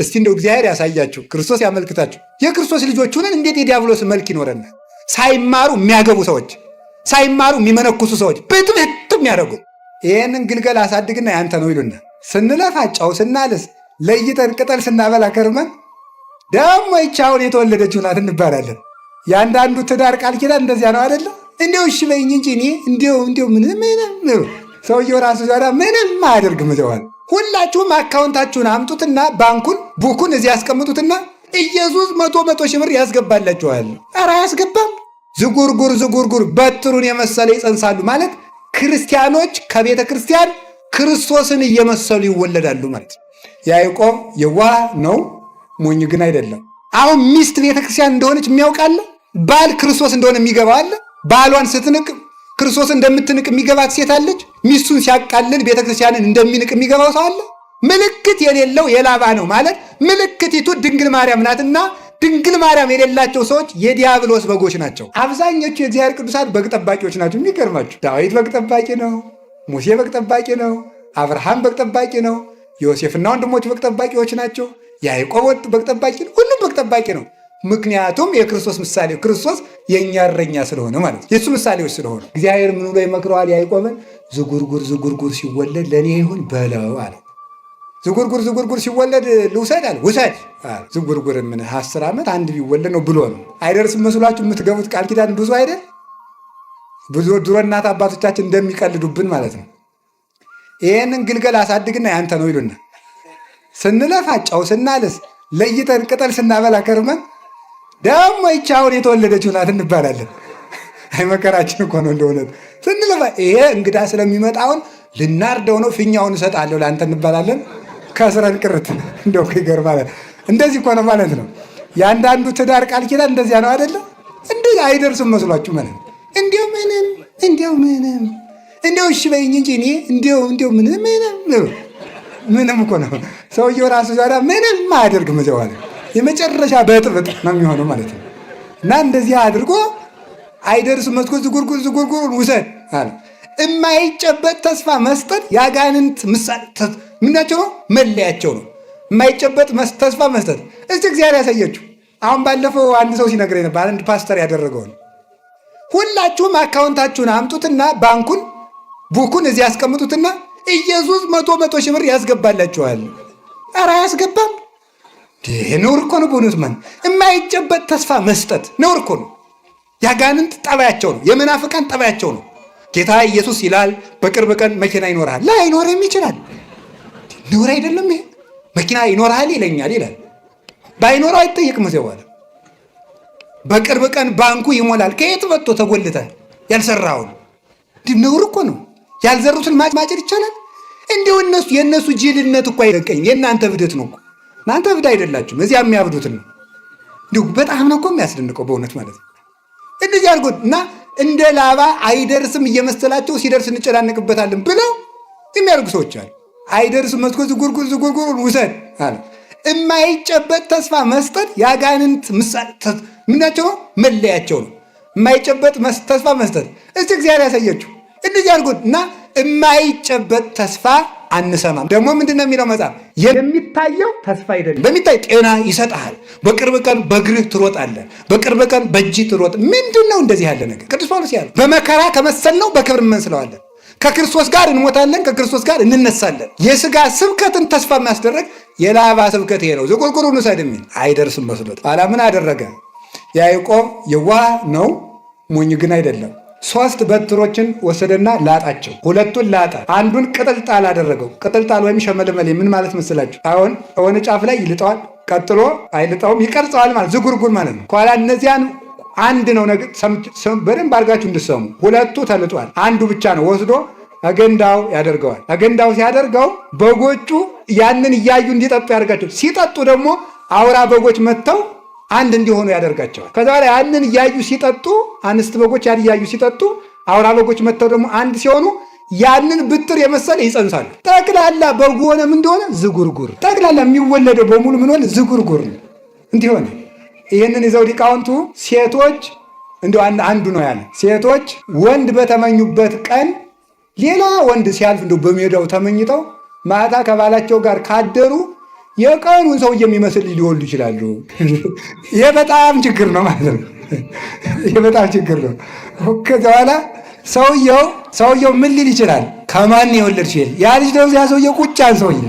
እስቲ እንደው እግዚአብሔር ያሳያችሁ፣ ክርስቶስ ያመልክታችሁ። የክርስቶስ ልጆች ሆነን እንዴት የዲያብሎስ መልክ ይኖረናል? ሳይማሩ የሚያገቡ ሰዎች፣ ሳይማሩ የሚመነኩሱ ሰዎች ብጥብጥ የሚያደርጉ ይህንን ግልገል አሳድግና ያንተ ነው ይሉና ስንለፋ ጨው ስናልስ ለይተን ቅጠል ስናበላ ከርመን ደግሞ ይቺ አሁን የተወለደችው ናት እንባላለን። የአንዳንዱ ትዳር ቃል ኪዳን እንደዚያ ነው አይደለ? እንዲው እሺ በይኝ እንጂ እኔ እንዲው እንዲው ምንም ምንም ሰውየው ራሱ ዛዳ ምንም አያደርግም። እዚያዋል ሁላችሁም አካውንታችሁን አምጡትና ባንኩን book ኡን እዚህ ያስቀምጡትና ኢየሱስ 100 100 ሺህ ብር ያስገባላችኋል። ኧረ አያስገባም። ዝጉርጉር ዝጉርጉር በትሩን የመሰለ ይጸንሳሉ ማለት ክርስቲያኖች ከቤተ ክርስቲያን ክርስቶስን እየመሰሉ ይወለዳሉ ማለት ነው። ያዕቆብ የዋህ ነው፣ ሞኝ ግን አይደለም። አሁን ሚስት ቤተ ክርስቲያን እንደሆነች የሚያውቅ አለ? ባል ክርስቶስ እንደሆነ የሚገባ አለ? ባሏን ስትንቅ ክርስቶስ እንደምትንቅ የሚገባት ሴት አለች? ሚስቱን ሲያቃልል ቤተ ክርስቲያንን እንደሚንቅ የሚገባው ሰው አለ? ምልክት የሌለው የላባ ነው ማለት ምልክቲቱ ድንግል ማርያም ናትና ድንግል ማርያም የሌላቸው ሰዎች የዲያብሎስ በጎች ናቸው። አብዛኞቹ የእግዚአብሔር ቅዱሳን በግ ጠባቂዎች ናቸው። የሚገርማችሁ ዳዊት በግ ጠባቂ ነው። ሙሴ በግ ጠባቂ ነው። አብርሃም በግ ጠባቂ ነው። ዮሴፍና ወንድሞች በግ ጠባቂዎች ናቸው። ያዕቆብ በግ ጠባቂ ነው። ሁሉም በግ ጠባቂ ነው። ምክንያቱም የክርስቶስ ምሳሌ ክርስቶስ የእኛ እረኛ ስለሆነ ማለት ነው። የእሱ ምሳሌዎች ስለሆኑ እግዚአብሔር ምን ብሎ ይመክረዋል ያዕቆብን? ዝጉርጉር ዝጉርጉር ሲወለድ ለእኔ ይሁን በለው አለ። ዝጉርጉር ዝጉርጉር ሲወለድ ልውሰድ አለ። ውሰድ። ዝጉርጉር ምን 10 ዓመት አንድ ቢወለድ ነው ብሎ ነው። አይደርስም መስሏችሁ የምትገቡት ቃል ኪዳን ብዙ አይደል? ብዙ ድሮ እናት አባቶቻችን እንደሚቀልዱብን ማለት ነው። ይህንን ግልገል አሳድግና ያንተ ነው ይሉና ስንለፋ ጨው ስናልስ ለይተን ቅጠል ስናበላ ከርመን ደግሞ ይቺ አሁን የተወለደችው ናት እንባላለን። አይመከራችን እኮ ነው እንደሆነ ስንለፋ ይሄ እንግዳ ስለሚመጣ አሁን ልናርደው ነው ፊኛውን እሰጣለሁ ለአንተ እንባላለን። ከስረን ቅርት እንደው ይገርማል። እንደዚህ እኮ ነው ማለት ነው። የአንዳንዱ ትዳር ቃል ኪዳን እንደዚያ ነው አይደለ? እንደ አይደርስም መስሏችሁ ማለት ነው። እንዲው ምንም እንዲው ምንም እንዲው እሺ በይኝ እንጂ እኔ እንዲው እንዲው ምንም ምንም ምንም እኮ ነው ሰውየው ራሱ ዛዳ ምንም አያደርግም። እዚያው አለ የመጨረሻ በጥብጥ ነው የሚሆነው ማለት ነው። እና እንደዚህ አድርጎ አይደርስም መስኮ ዝጉርጉር ዝጉርጉር ውሰድ አለ። የማይጨበጥ ተስፋ መስጠት የአጋንንት ምናቸው ነው፣ መለያቸው ነው። የማይጨበጥ ተስፋ መስጠት እስቲ እግዚአብሔር ያሳያችሁ። አሁን ባለፈው አንድ ሰው ሲነግረኝ ነበር፣ አንድ ፓስተር ያደረገውን። ሁላችሁም አካውንታችሁን አምጡትና ባንኩን book ኡን እዚህ ያስቀምጡትና ኢየሱስ 100 100 ሺህ ብር ያስገባላችኋል። ኧረ አያስገባም። ነውር እኮ ነው በእውነቱ። ማን የማይጨበጥ ተስፋ መስጠት ነውር እኮ ነው። የአጋንንት ጠባያቸው ነው። የመናፍቃን ጠባያቸው ነው። ጌታ ኢየሱስ ይላል በቅርብ ቀን መኪና ይኖርሃል። ላይኖርም ይችላል። ነውር አይደለም ይሄ። መኪና ይኖርሃል ይለኛል ይላል። ባይኖረው አይጠየቅም። እዚያው በኋላ በቅርብ ቀን ባንኩ ይሞላል። ከየት መጥቶ ተጎልተ ያልሰራውን ነውር እኮ ነው። ያልዘሩትን ማጨድ ይቻላል? እንዲሁ እነሱ የእነሱ ጅልነት እኮ አይደንቀኝም። የእናንተ እብደት ነው እኮ። እናንተ እብድ አይደላችሁም፣ እዚያ የሚያብዱትን ነው። እንዲሁ በጣም ነው እኮ የሚያስደንቀው በእውነት ማለት ነው። እንደዚህ አድርጎ እና እንደ ላባ አይደርስም እየመሰላቸው ሲደርስ እንጨናነቅበታለን ብለው የሚያደርጉ ሰዎች አሉ። አይደርስም መስኮ ዝጉርጉር ዝጉርጉር ውሰድ አለ። የማይጨበጥ ተስፋ መስጠት የአጋንንት ምናቸው ነው፣ መለያቸው ነው። የማይጨበጥ ተስፋ መስጠት እስቲ እግዚአብሔር ያሳያችሁ። እንደዚህ አድርጎ እና የማይጨበጥ ተስፋ አንሰማም። ደግሞ ምንድን ነው የሚለው መጽሐፍ? የሚታየው ተስፋ አይደለም። በሚታይ ጤና ይሰጥሃል። በቅርብ ቀን በእግርህ ትሮጣለህ፣ በቅርብ ቀን በእጅህ ትሮጥ። ምንድን ነው እንደዚህ ያለ ነገር? ቅዱስ ጳውሎስ ያለው በመከራ ከመሰልነው በክብር እንመስለዋለን። ከክርስቶስ ጋር እንሞታለን፣ ከክርስቶስ ጋር እንነሳለን። የስጋ ስብከትን ተስፋ የሚያስደረግ የላባ ስብከት ይሄ ነው። ዝቁርቁሩን ውሰድ የሚል አይደርስም መስሎት። ኋላ ምን አደረገ? ያዕቆብ የዋህ ነው፣ ሞኝ ግን አይደለም። 3 በትሮችን ወሰደና ላጣቸው። ሁለቱን ላጣ፣ አንዱን ቅጥልጣል አደረገው። ቅጥልጣል ወይም ሸመልመሌ ምን ማለት መስላችሁ? አሁን የሆነ ጫፍ ላይ ይልጠዋል፣ ቀጥሎ አይልጠውም፣ ይቀርጸዋል ማለት ዝጉርጉር ማለት ነው። ከኋላ እነዚያን አንድ ነው። በደንብ አድርጋችሁ እንድሰሙ። ሁለቱ ተልጧል፣ አንዱ ብቻ ነው ወስዶ አገንዳው ያደርገዋል። አገንዳው ሲያደርገው በጎቹ ያንን እያዩ እንዲጠጡ ያደርጋቸው። ሲጠጡ ደግሞ አውራ በጎች መጥተው አንድ እንዲሆኑ ያደርጋቸዋል። ከዛ በኋላ ያንን እያዩ ሲጠጡ አንስት በጎች ያን እያዩ ሲጠጡ አውራ በጎች መጥተው ደግሞ አንድ ሲሆኑ ያንን ብትር የመሰለ ይጸንሳሉ። ጠቅላላ በጉ ሆነ ምን እንደሆነ ዝጉርጉር። ጠቅላላ የሚወለደው በሙሉ ምን ሆነ ዝጉርጉር ነው። እንዲህ ሆነ። ይህንን ይዘው ሊቃውንቱ ሴቶች እንዲሁ አንዱ ነው ያለ ሴቶች ወንድ በተመኙበት ቀን ሌላ ወንድ ሲያልፍ እንዲሁ በሜዳው ተመኝተው ማታ ከባላቸው ጋር ካደሩ የቀኑን ሰው የሚመስል ሊወልዱ ይችላሉ። ይሄ በጣም ችግር ነው ማለት ነው። ይሄ በጣም ችግር ነው። ከዚያ በኋላ ሰውየው ምን ሊል ይችላል? ከማን የወለድሽ? ያ ልጅ ደግሞ ያ ሰውየው ቁጭ ያን ሰውዬ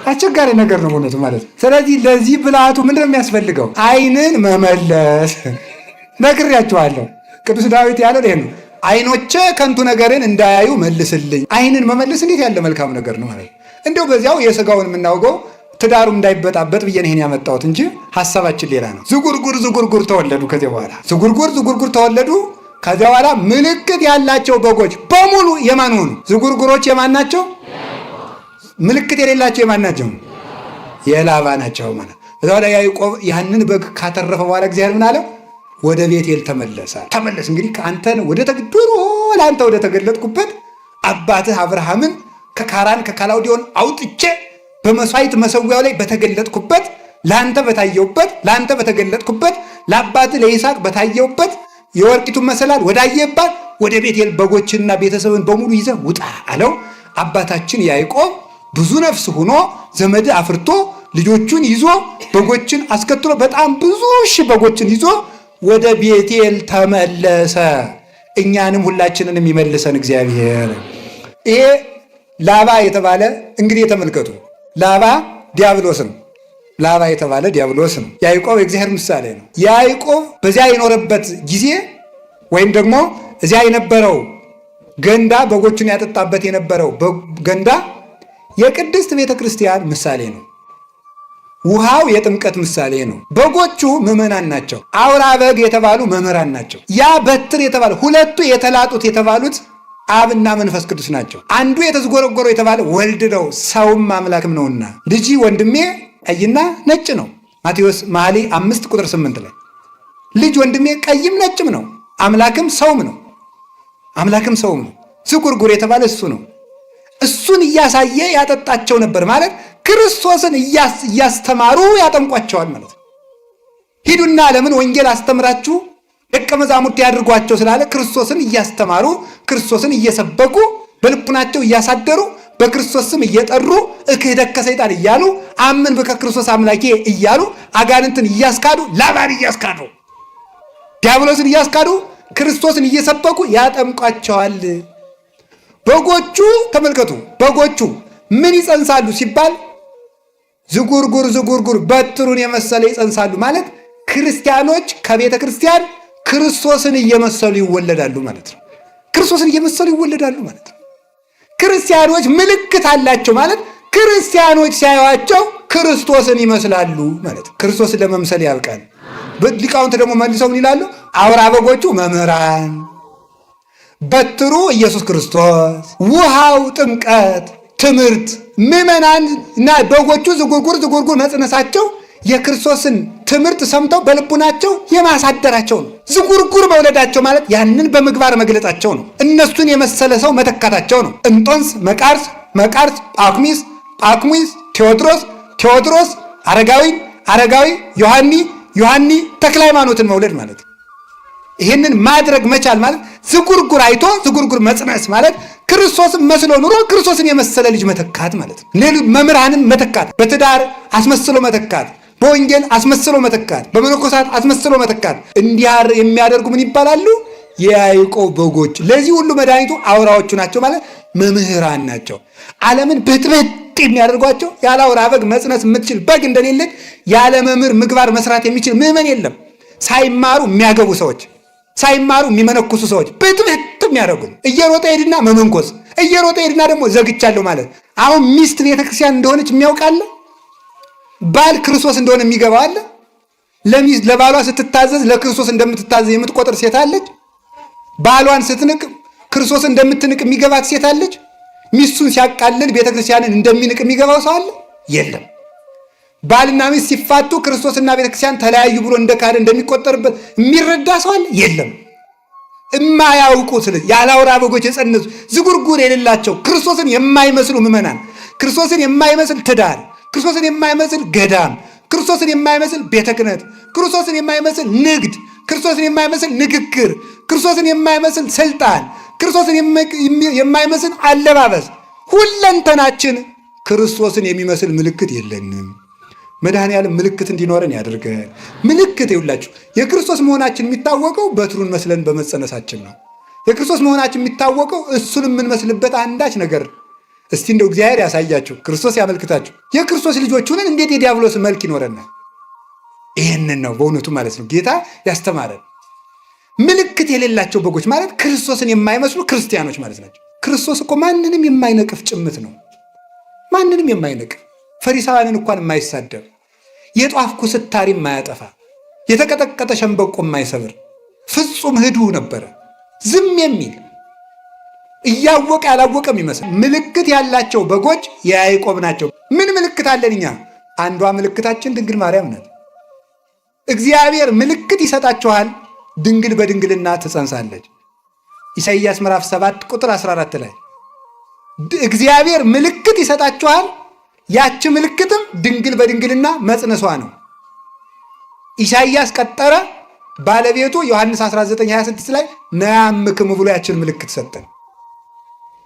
አስቸጋሪ ነገር ነው እውነቱ ማለት ነው። ስለዚህ ለዚህ ብልሃቱ ምንድን ነው የሚያስፈልገው? ዓይንን መመለስ። ነግሬያችኋለሁ። ቅዱስ ዳዊት ያለው ይሄ ነው። ዓይኖቼ ከንቱ ነገርን እንዳያዩ መልስልኝ። ዓይንን መመለስ እንዴት ያለ መልካም ነገር ነው ማለት ነው። እንደው በዚያው የስጋውን የምናውቀው ትዳሩ እንዳይበጣበጥ ብዬ ይሄን ያመጣሁት እንጂ ሀሳባችን ሌላ ነው። ዝጉርጉር ዝጉርጉር ተወለዱ። ከዚያ በኋላ ዝጉርጉር ዝጉርጉር ተወለዱ። ከዚያ በኋላ ምልክት ያላቸው በጎች በሙሉ የማን ሆኑ? ዝጉርጉሮች የማን ናቸው? ምልክት የሌላቸው የማን ናቸው? የላባ ናቸው ማለት። ከዚያ በኋላ ያዕቆብ ያንን በግ ካተረፈ በኋላ እግዚአብሔር ምን አለው? ወደ ቤቴል ተመለሰ። ተመለስ እንግዲህ ከአንተን ወደ ድሮ ለአንተ ወደ ተገለጥኩበት አባትህ አብርሃምን ከካራን ከካላውዲዮን አውጥቼ በመስዋዕት መሰዊያው ላይ በተገለጥኩበት ለአንተ በታየውበት ለአንተ በተገለጥኩበት ለአባትህ ለይስሐቅ በታየውበት የወርቂቱን መሰላል ወዳየባት ወደ ቤቴል በጎችንና ቤተሰብን በሙሉ ይዘህ ውጣ አለው። አባታችን ያዕቆብ ብዙ ነፍስ ሆኖ ዘመድ አፍርቶ ልጆቹን ይዞ በጎችን አስከትሎ በጣም ብዙ ሺህ በጎችን ይዞ ወደ ቤቴል ተመለሰ። እኛንም ሁላችንን የሚመልሰን እግዚአብሔር። ይሄ ላባ የተባለ እንግዲህ ተመልከቱ፣ ላባ ዲያብሎስ ነው። ላባ የተባለ ዲያብሎስ ነው። ያዕቆብ የእግዚአብሔር ምሳሌ ነው። ያዕቆብ በዚያ የኖረበት ጊዜ ወይም ደግሞ እዚያ የነበረው ገንዳ በጎቹን ያጠጣበት የነበረው ገንዳ የቅድስት ቤተ ክርስቲያን ምሳሌ ነው። ውሃው የጥምቀት ምሳሌ ነው። በጎቹ ምዕመናን ናቸው። አውራ በግ የተባሉ መምህራን ናቸው። ያ በትር የተባለ ሁለቱ የተላጡት የተባሉት አብና መንፈስ ቅዱስ ናቸው። አንዱ የተዝጎረጎረው የተባለ ወልድ ነው፣ ሰውም አምላክም ነውና። ልጅ ወንድሜ ቀይና ነጭ ነው። ማቴዎስ መኃልየ 5 ቁጥር 8 ላይ ልጅ ወንድሜ ቀይም ነጭም ነው፣ አምላክም ሰውም ነው። አምላክም ሰውም ነው። ዝጉርጉር የተባለ እሱ ነው። እሱን እያሳየ ያጠጣቸው ነበር ማለት ክርስቶስን እያስተማሩ ያጠምቋቸዋል ማለት ነው። ሂዱና ለምን ወንጌል አስተምራችሁ ደቀ መዛሙርት ያድርጓቸው ስላለ ክርስቶስን እያስተማሩ ክርስቶስን እየሰበኩ በልቡናቸው እያሳደሩ በክርስቶስ ስም እየጠሩ እክህደከ ሰይጣን እያሉ አምን በከ ክርስቶስ አምላኬ እያሉ አጋንንትን እያስካዱ ላባን እያስካዱ ዲያብሎስን እያስካዱ ክርስቶስን እየሰበኩ ያጠምቋቸዋል። በጎቹ ተመልከቱ፣ በጎቹ ምን ይጸንሳሉ ሲባል ዝጉርጉር ዝጉርጉር በትሩን የመሰለ ይጸንሳሉ ማለት ክርስቲያኖች ከቤተ ክርስቲያን ክርስቶስን እየመሰሉ ይወለዳሉ ማለት ነው። ክርስቶስን እየመሰሉ ይወለዳሉ ማለት ነው። ክርስቲያኖች ምልክት አላቸው ማለት ክርስቲያኖች ሲያዩዋቸው ክርስቶስን ይመስላሉ ማለት ነው። ክርስቶስን ለመምሰል ያብቃል። ሊቃውንት ደግሞ መልሰው ምን ይላሉ? አውራ በጎቹ መምህራን፣ በትሩ ኢየሱስ ክርስቶስ፣ ውሃው ጥምቀት፣ ትምህርት፣ ምዕመናን እና በጎቹ ዝጉርጉር ዝጉርጉር መጽነሳቸው የክርስቶስን ትምህርት ሰምተው በልቡናቸው የማሳደራቸው ነው። ዝጉርጉር መውለዳቸው ማለት ያንን በምግባር መግለጣቸው ነው። እነሱን የመሰለ ሰው መተካታቸው ነው። እንጦንስ፣ መቃርስ፣ መቃርስ፣ ጳኩሚስ፣ ጳኩሚስ፣ ቴዎድሮስ፣ ቴዎድሮስ፣ አረጋዊ፣ አረጋዊ፣ ዮሐኒ፣ ዮሐኒ፣ ተክለ ሃይማኖትን መውለድ ማለት ነው። ይህንን ማድረግ መቻል ማለት ዝጉርጉር አይቶ ዝጉርጉር መጽነስ ማለት ክርስቶስን መስሎ ኑሮ ክርስቶስን የመሰለ ልጅ መተካት ማለት ነው። መምህራንን መተካት፣ በትዳር አስመስሎ መተካት፣ በወንጌል አስመስሎ መተካት፣ በመነኮሳት አስመስሎ መተካት። እንዲህ የሚያደርጉ ምን ይባላሉ? የያዕቆብ በጎች። ለዚህ ሁሉ መድኃኒቱ አውራዎቹ ናቸው ማለት መምህራን ናቸው። ዓለምን ብጥብጥ የሚያደርጓቸው ያለ አውራ በግ መጽነስ የምትችል በግ እንደሌለች ያለ መምህር ምግባር መስራት የሚችል ምዕመን የለም። ሳይማሩ የሚያገቡ ሰዎች፣ ሳይማሩ የሚመነኩሱ ሰዎች ብጥብጥ የሚያደርጉት እየሮጠ ሄድና መመንኮስ፣ እየሮጠ ሄድና ደግሞ ዘግቻለሁ ማለት። አሁን ሚስት ቤተክርስቲያን እንደሆነች የሚያውቃለ? ባል ክርስቶስ እንደሆነ የሚገባው አለ? ለሚስት ለባሏ ስትታዘዝ ለክርስቶስ እንደምትታዘዝ የምትቆጥር ሴት አለች? ባሏን ስትንቅ ክርስቶስ እንደምትንቅ የሚገባት ሴት አለች? ሚስቱን ሲያቃልል ቤተክርስቲያንን እንደሚንቅ የሚገባው ሰው አለ? የለም። ባልና ሚስት ሲፋቱ ክርስቶስና ቤተክርስቲያን ተለያዩ ብሎ እንደካደ እንደሚቆጠርበት የሚረዳ ሰው አለ? የለም። እማያውቁ ስለዚህ ያለ አውራ በጎች የጸነሱ ዝጉርጉር የሌላቸው ክርስቶስን የማይመስሉ ምዕመናን፣ ክርስቶስን የማይመስል ትዳር፣ ክርስቶስን የማይመስል ገዳም፣ ክርስቶስን የማይመስል ቤተ ክህነት፣ ክርስቶስን የማይመስል ንግድ፣ ክርስቶስን የማይመስል ንግግር፣ ክርስቶስን የማይመስል ስልጣን፣ ክርስቶስን የማይመስል አለባበስ፣ ሁለንተናችን ክርስቶስን የሚመስል ምልክት የለንም። መድኃኔዓለም ምልክት እንዲኖረን ያድርገን። ምልክት ይውላችሁ የክርስቶስ መሆናችን የሚታወቀው በትሩን መስለን በመጸነሳችን ነው። የክርስቶስ መሆናችን የሚታወቀው እሱን የምንመስልበት አንዳች ነገር እስቲ እንደው እግዚአብሔር ያሳያችሁ፣ ክርስቶስ ያመልክታችሁ። የክርስቶስ ልጆች ሆነን እንዴት የዲያብሎስ መልክ ይኖረናል? ይህንን ነው በእውነቱ ማለት ነው ጌታ ያስተማረን። ምልክት የሌላቸው በጎች ማለት ክርስቶስን የማይመስሉ ክርስቲያኖች ማለት ናቸው። ክርስቶስ እኮ ማንንም የማይነቅፍ ጭምት ነው። ማንንም የማይነቅፍ፣ ፈሪሳውያንን እንኳን የማይሳደብ፣ የጧፍ ኩስታሪ የማያጠፋ፣ የተቀጠቀጠ ሸንበቆ የማይሰብር ፍጹም ህዱ ነበረ። ዝም የሚል፣ እያወቀ ያላወቀ የሚመስል። ምልክት ያላቸው በጎች የያዕቆብ ናቸው። ምን ምልክት አለን እኛ? አንዷ ምልክታችን ድንግል ማርያም ናት። እግዚአብሔር ምልክት ይሰጣችኋል፣ ድንግል በድንግልና ትጸንሳለች። ኢሳይያስ ምዕራፍ 7 ቁጥር 14 ላይ እግዚአብሔር ምልክት ይሰጣችኋል፣ ያቺ ምልክትም ድንግል በድንግልና መጽነሷ ነው። ኢሳይያስ ቀጠረ፣ ባለቤቱ ዮሐንስ 19:26 ላይ ነያምክም ብሎ ያችን ምልክት ሰጠን።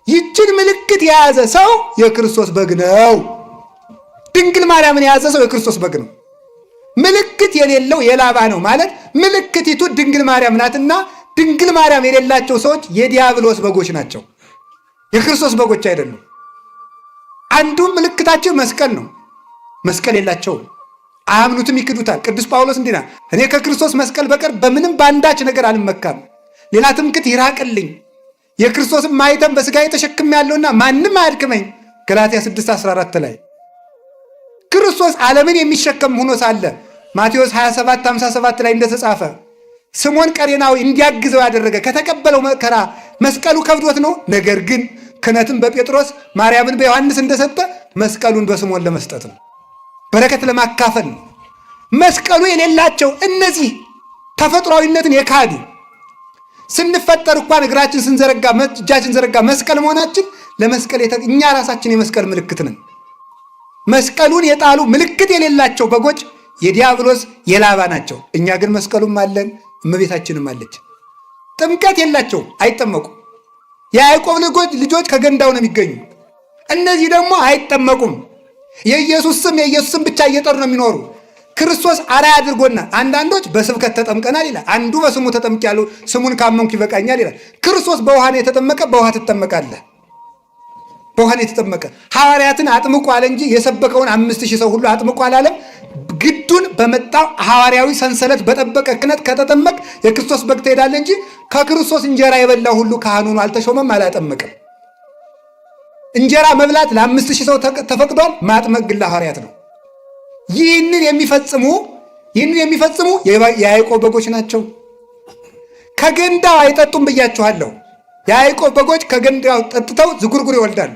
ይችን ምልክት የያዘ ሰው የክርስቶስ በግ ነው። ድንግል ማርያምን የያዘ ሰው የክርስቶስ በግ ነው። ምልክት የሌለው የላባ ነው ማለት ምልክቲቱ ድንግል ማርያም ናትና ድንግል ማርያም የሌላቸው ሰዎች የዲያብሎስ በጎች ናቸው፣ የክርስቶስ በጎች አይደሉም። አንዱ ምልክታቸው መስቀል ነው። መስቀል የላቸውም፣ አያምኑትም፣ ይክዱታል። ቅዱስ ጳውሎስ እንዲህ እኔ ከክርስቶስ መስቀል በቀር በምንም በአንዳች ነገር አልመካም፣ ሌላ ትምክት ይራቅልኝ፣ የክርስቶስን ማኅተም በሥጋዬ ተሸክሜያለሁና ማንም አያድክመኝ። ገላትያ 6:14 ላይ ክርስቶስ ዓለምን የሚሸከም ሆኖ ሳለ ማቴዎስ 27:57 ላይ እንደተጻፈ ስምዖን ቀሬናዊ እንዲያግዘው ያደረገ ከተቀበለው መከራ መስቀሉ ከብዶት ነው። ነገር ግን ክህነትን በጴጥሮስ ማርያምን በዮሐንስ እንደሰጠ መስቀሉን በስምዖን ለመስጠት ነው፣ በረከት ለማካፈል ነው። መስቀሉ የሌላቸው እነዚህ ተፈጥሯዊነትን የካዱ፣ ስንፈጠር እንኳን እግራችን ስንዘረጋ እጃችን ዘረጋ መስቀል መሆናችን ለመስቀል እኛ ራሳችን የመስቀል ምልክት ነን። መስቀሉን የጣሉ ምልክት የሌላቸው በጎች የዲያብሎስ የላባ ናቸው። እኛ ግን መስቀሉም አለን፣ እመቤታችንም አለች። ጥምቀት የላቸውም፣ አይጠመቁም። የያዕቆብ ልጆች ከገንዳው ነው የሚገኙ። እነዚህ ደግሞ አይጠመቁም። የኢየሱስ ስም የኢየሱስ ስም ብቻ እየጠሩ ነው የሚኖሩ። ክርስቶስ አርአያ አድርጎና አንዳንዶች በስብከት ተጠምቀናል ይላል። አንዱ በስሙ ተጠምቄያለሁ፣ ስሙን ካመንኩ ይበቃኛል ይላል። ክርስቶስ በውሃ ነው የተጠመቀ፣ በውሃ ትጠመቃለህ። በውሃ ነው የተጠመቀ። ሐዋርያትን አጥምቁ አለ እንጂ የሰበከውን 5000 ሰው ሁሉ አጥምቁ አላለም። ግዱን በመጣው ሐዋርያዊ ሰንሰለት በጠበቀ ክህነት ከተጠመቅ የክርስቶስ በግ ትሄዳለህ እንጂ ከክርስቶስ እንጀራ የበላ ሁሉ ካህኑን አልተሾመም፣ አላጠመቅም። እንጀራ መብላት ለ5000 ሰው ተፈቅዷል። ማጥመቅ ግን ለሐዋርያት ነው። ይህንን የሚፈጽሙ የያዕቆብ በጎች ናቸው። ከገንዳው አይጠጡም ብያችኋለሁ። የያዕቆብ በጎች ከገንዳው ጠጥተው ዝጉርጉር ይወልዳሉ።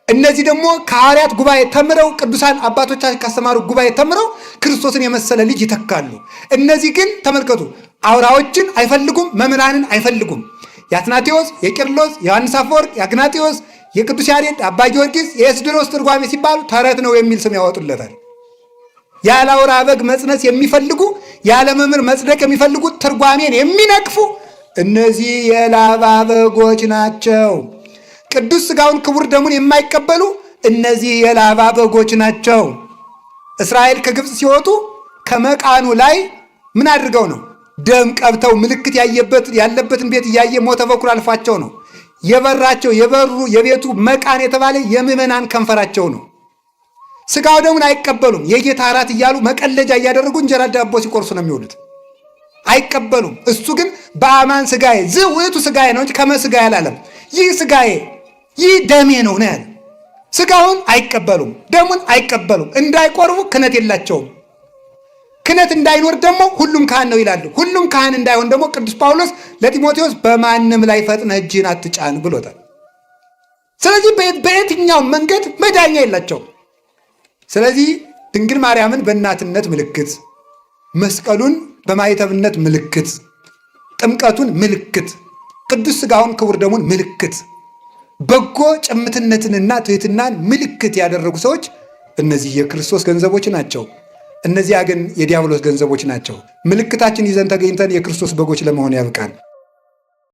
እነዚህ ደግሞ ከሐዋርያት ጉባኤ ተምረው፣ ቅዱሳን አባቶቻችን ካስተማሩ ጉባኤ ተምረው ክርስቶስን የመሰለ ልጅ ይተካሉ። እነዚህ ግን ተመልከቱ፣ አውራዎችን አይፈልጉም፣ መምህራንን አይፈልጉም። የአትናቴዎስ፣ የቄርሎስ፣ የዮሐንስ አፈወርቅ፣ የአግናጤዎስ፣ የቅዱስ ያሬድ፣ አባ ጊዮርጊስ፣ የኤስድሮስ ትርጓሜ ሲባሉ ተረት ነው የሚል ስም ያወጡለታል። ያለ አውራ በግ መጽነስ የሚፈልጉ፣ ያለ መምህር መጽደቅ የሚፈልጉ፣ ትርጓሜን የሚነቅፉ እነዚህ የላባ በጎች ናቸው። ቅዱስ ሥጋውን ክቡር ደሙን የማይቀበሉ እነዚህ የላባ በጎች ናቸው። እስራኤል ከግብፅ ሲወጡ ከመቃኑ ላይ ምን አድርገው ነው? ደም ቀብተው ምልክት ያየበት ያለበትን ቤት እያየ ሞተ በኩር አልፏቸው ነው። የበራቸው የበሩ የቤቱ መቃን የተባለ የምዕመናን ከንፈራቸው ነው። ስጋው ደሙን አይቀበሉም። የጌታ እራት እያሉ መቀለጃ እያደረጉ እንጀራ ዳቦ ሲቆርሱ ነው የሚውሉት። አይቀበሉም። እሱ ግን በአማን ስጋዬ ዝውእቱ ስጋዬ ነው እንጂ ከመ ስጋዬ አላለም። ይህ ስጋዬ ይህ ደሜ ነው ነው ያለ። ስጋውን አይቀበሉም፣ ደሙን አይቀበሉም። እንዳይቆርቡ ክህነት የላቸውም። ክህነት እንዳይኖር ደግሞ ሁሉም ካህን ነው ይላሉ። ሁሉም ካህን እንዳይሆን ደግሞ ቅዱስ ጳውሎስ ለጢሞቴዎስ በማንም ላይ ፈጥነህ እጅህን አትጫን ብሎታል። ስለዚህ በየትኛውም መንገድ መዳኛ የላቸውም። ስለዚህ ድንግል ማርያምን በእናትነት ምልክት፣ መስቀሉን በማኅተብነት ምልክት፣ ጥምቀቱን ምልክት፣ ቅዱስ ስጋውን ክቡር ደሙን ምልክት፣ በጎ ጭምትነትንና ትህትናን ምልክት ያደረጉ ሰዎች እነዚህ የክርስቶስ ገንዘቦች ናቸው። እነዚያ ግን የዲያብሎስ ገንዘቦች ናቸው። ምልክታችን ይዘን ተገኝተን የክርስቶስ በጎች ለመሆን ያብቃል።